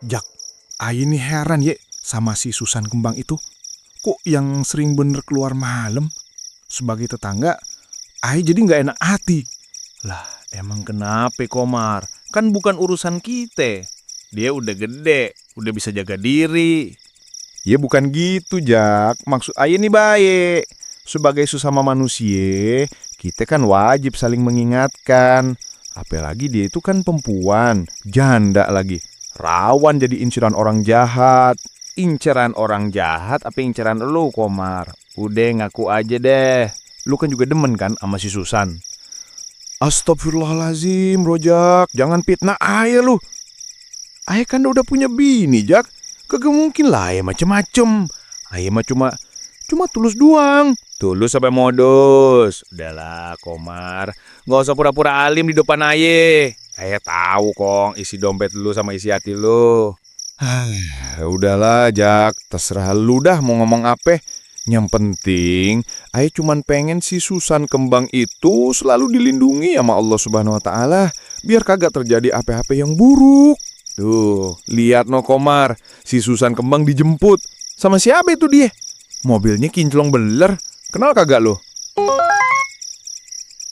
Jak, Aye ini heran ya sama si Susan kembang itu. Kok yang sering bener keluar malam? Sebagai tetangga, Aye jadi nggak enak hati. Lah, emang kenapa Komar? Kan bukan urusan kita. Dia udah gede, udah bisa jaga diri. Ya bukan gitu, Jak. Maksud Aye ini baik. Sebagai sesama manusia, kita kan wajib saling mengingatkan. Apalagi dia itu kan perempuan, janda lagi. Rawan jadi inceran orang jahat. Inceran orang jahat apa inceran lu, Komar? Udah ngaku aja deh. Lu kan juga demen kan sama si Susan. Astagfirullahalazim, Rojak. Jangan fitnah Aye lu. Aye kan udah punya bini, Jak. Kagak mungkin lah Aye macem-macem. Aye mah cuma tulus doang. Tulus sampai modus. Udahlah, Komar. Nggak usah pura-pura alim di depan Aye. Aye tahu kong isi dompet lu sama isi hati lu. Udahlah, Jak. Terserah lu dah mau ngomong apa. Yang penting, Aye cuman pengen si Susan kembang itu selalu dilindungi sama Allah Subhanahu Wa Taala, biar kagak terjadi apa-apa yang buruk. Tuh, lihat no Komar, si Susan kembang dijemput. Sama siapa itu dia? Mobilnya kinclong beler. Kenal kagak lo?